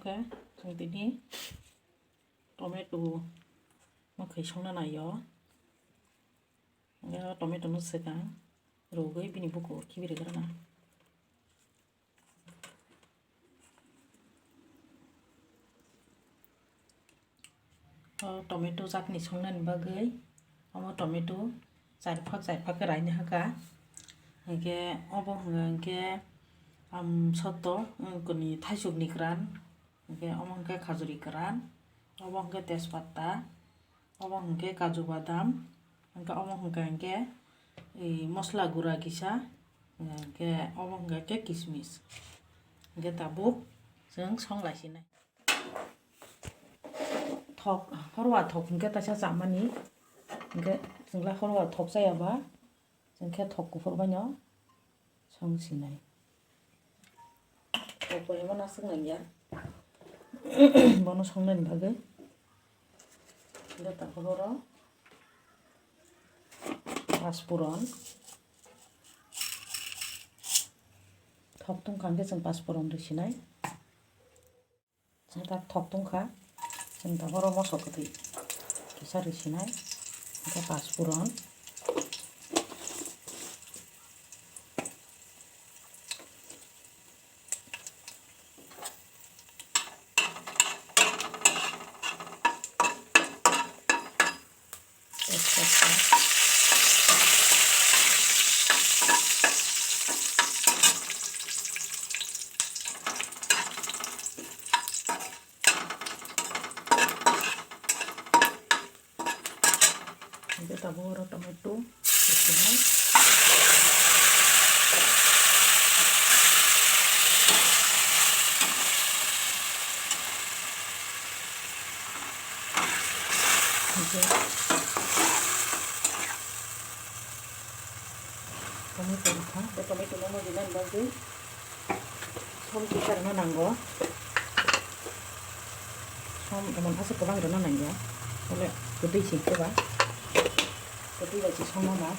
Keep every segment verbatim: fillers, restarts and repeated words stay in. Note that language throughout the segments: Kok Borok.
Khe chwng tini tomato mwkhwi songna naio. Hwnkhe o tomato no swkang rwgwi bini bukur khibi rwgwrana. O tomato chutney songnani bagwi omo tomato char phak char phak khe raina hakha. Hinkhe obo hwnka hinkhe, um, soto, um, kuni thaisukni kwran, hinkhe omo hwnkhe khajuri kwran, obo hwnkhe tejpata, obo hwnkhe kaju badam, hinkhe omo hwnkha hinkhe, e, mosla gura kisa, hinkhe obo hwnkha khe kismis. Hinkhe tabuk chwng songlaisinai. Thok, horwa thok hinkhe taisa chamani, hinkhe chwngla horwa thok chayaba, chwngkhe thok kuphur baino song sinai. Thok bai ma naswk nangya. Bono songnani bagwi. Hinkhe tabuk oro paspuron. Thok tongkha hinkhe chwng paspuron rw sinai. Chwng tak thok tongkha, chwng tabuk oro moso kwtwi kisa rw sinai, hinkhe paspuron. Tejpata. Hinkhe tabuk oro tomato rwsinai. Hinkhe tomato rwkha, bo tomato no mojinani bagwi som kisa rwna nango. Som emon aswk kwbang rwna nangya, bole kwtwi singkhe ba, kwtwi bai se songma ba.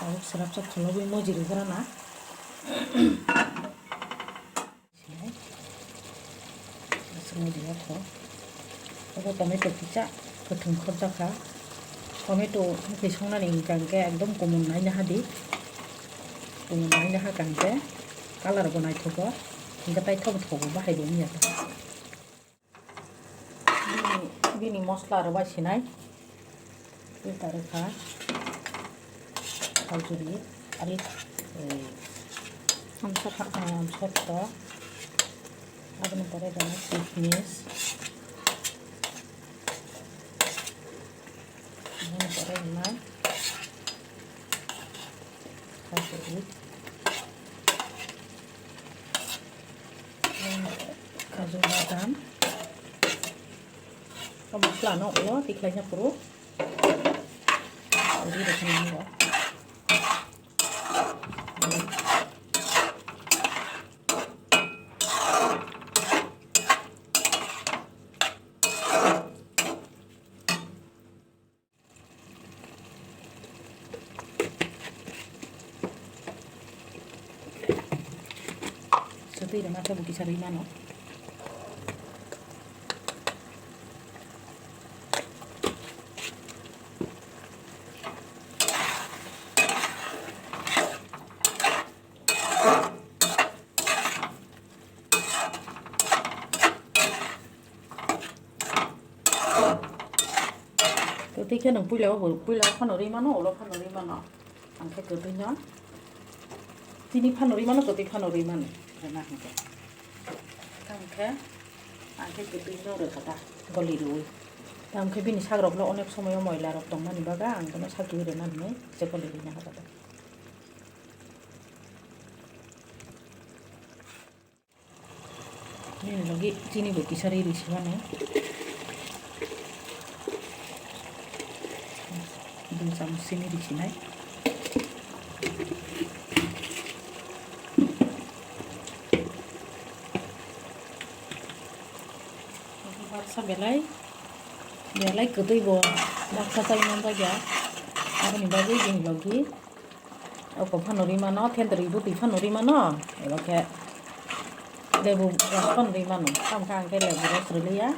Tabuk swrapsa kholobwi moji rwgwrana. Aswk moji ya kho. Obo tomato kisa kwthwng khorjakha. Tomato wngkhe songnani hwnkha hwnkhe ekdom kumun naina hadi. Kumun naina hakha hwnkhe colour bo naithogo. Hwnkhe taithok thogo bahai bo wngya. Bini, bini mosla rwbai sinai. Filter rwkha. Khaljuri, ari, eh, amsotto. Amsotto. Aboni pore rwnai kismis. Aboni pore rwnai khaljuri. Kaju badam. O mosla no ulo tikhlaina phuru. Uri rwkha nango. Sa twi rwna khe bo kisa rwi mano. Kwtwi khe nwng puila o bo, puila o phano rwi mano, ulo phano rwi mano. Ang khe kwtwi no, tini phano rwi mano, kwtwi phano rwi mano. Rwna hwnkhe. Tamo khe ang khe kwtwi no rwkha ta, goli rwui. Tamo khe bini sak rok no onek somoi o moila rok tongmani bagwi ang bono sak rwui rwna hinwi je goli rwina hakha ta. Nini logi chini bo kisa ri risi mano. Dui chamoch chini risi nai. Baksa belai, belai kwtwi bo baksa chai manjak ya. Aboni bagwi bini logi oko phano rwi mano, thendri bwtwi phano rwi mano, eba khe lebu rok phano rwi mano. Tamo khe ang khe lebu rok rwliya,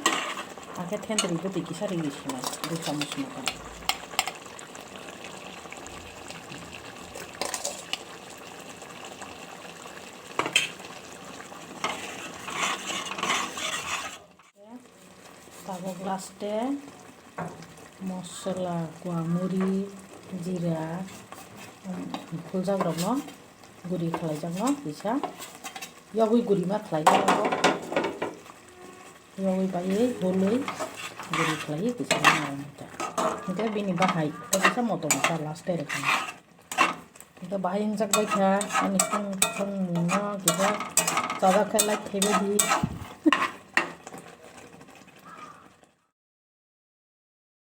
ang khe thendri bwtwi kisa rwi sinai, dui chamuch moto. Tabuk last-e mosola, kuamuri, jira, um, phuljak rokno guri khlaijak no kisa yogwi guri ma khlai jagw. Yogwi baiwi hulwi guri khlaiwi kisa ma rwmani ta. Hwnkhe bini bahai kisa motom kha last-e rwkha. Hwnkhe bahai wngjak bai kha ani song songmung no kisa chajak khe like khaibai di.